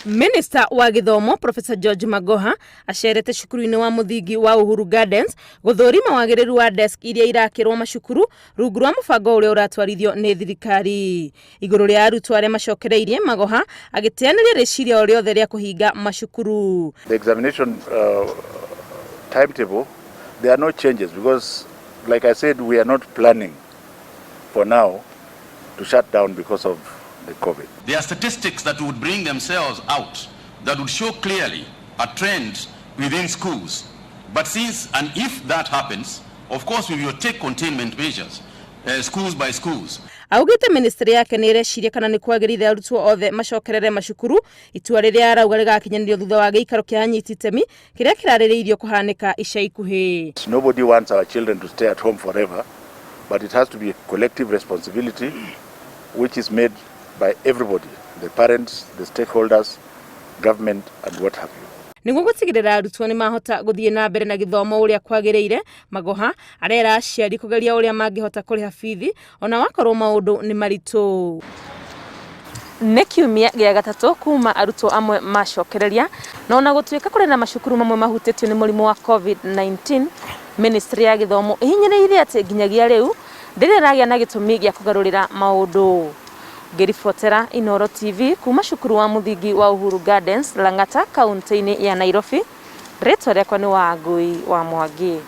Minista wa gĩthomo Professor George Magoha acerete cukuru-inĩ wa mũthingi wa Uhuru Gardens gũthũrima wagĩrĩru wa desk iria irakĩrwo macukuru rungu rwa mũbango ũrĩa ũratwarithio nĩ thirikari. Igũrũ rĩa arutwo arĩa macokereirie, Magoha agĩteanĩria rĩciria o rĩothe rĩa kũhinga macukuru. The examination timetable, there are no changes because, like I said, we are not planning for now to shut down because of the COVID. There are statistics that would bring themselves out that would show clearly a trend within schools. But since and if that happens, of course we will take containment measures, schools by schools. Augĩte ministry yake nĩ ĩreciria kana nĩ kwagĩrĩire arutwo othe macokerere macukuru, itua rĩrĩa arauga rĩgakinyanĩrio thutha wa gĩikaro kĩa anyiti itemi kĩrĩa kĩrarĩrĩirio kũhanĩka ica ikuhĩ. Nobody wants our children to stay at home forever, but it has to be a collective responsibility which is made by everybody, the parents, the stakeholders, government and what have you. Nĩguo gũtigĩrĩra arutwo nĩ mahota gũthiĩ na mbere na gĩthomo ũrĩa kwagĩrĩire, Magoha arera aciari kũgeria ũrĩa mangĩhota kũrĩha bithi ona wakorwo maũndũ nĩ maritũ. Nĩ kiumia gĩa gatatũ kuma arutwo amwe macokereria, na ona gũtuĩka kũrĩ na macukuru mamwe mahutĩtio nĩ mũrimũ wa COVID-19, ministry ya gĩthomo ĩhinyĩrĩirie atĩ nginyagia rĩu ndĩrĩ ĩragĩa na gĩtũmi gĩa kũgarũrĩra maũndũ. Ngĩribotera Inooro TV kuma cukuru wa mũthingi wa Uhuru Gardens, Lang'ata, kaunti-inĩ ya Nairobi, rĩtwa rĩakwa nĩ Wangui wa Mwangi.